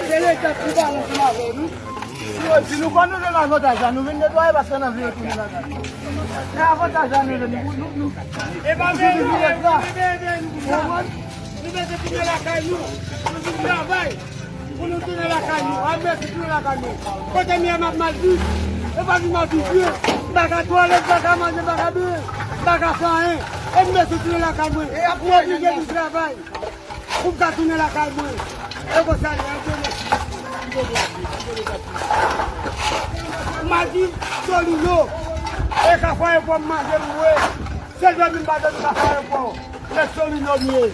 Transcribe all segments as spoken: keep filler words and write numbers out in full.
Se Leta ki balans ansanm avè nou. Si yo di nou konn nou nan avantaj la, nou vin netwaye paske n anvi retounen lakay nou. Se avantaj la nou jwenn. Nou, nou, nou, e pa nou vin ret la. Nou bezwen tounen lakay nou. Nou vin travay pou nou tounen lakay nou. A mèsi tounen lakay nou. Kote m ye m ap mal viv. E pa vin mal viv vre. M pa ka twalèt, m pa ka manje, m pa ka bebe, m pa ka fè anyen. E m bezwen tounen lakay mwen. M oblije vin travay. Pou m ka tounen lakay mwen. E konsa li ye, mèsi. M a di Solino, e kafwa e pwa m manje m bwè. Sèl dòmi m pa dòmi kafwa e pwa. Se Solino m ye.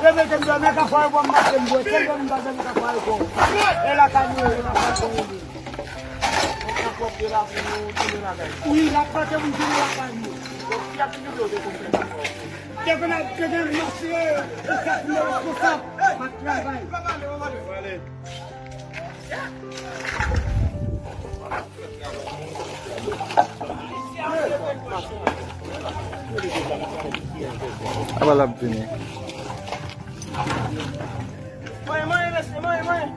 Yo mete m dòmi kafwa e pwa m manje m bwè. Sèl dòmi m pa dòmi kafwa e pwa. E lakay mwen, e lakay mwen. Wi, l ap pote moun tounen lakay nou. Depi n ap, depi n ap mache, e sa ki nou responsab, m ap travay. Apa l ap vini? Mwen, mwen, mwen, mwen, mwen.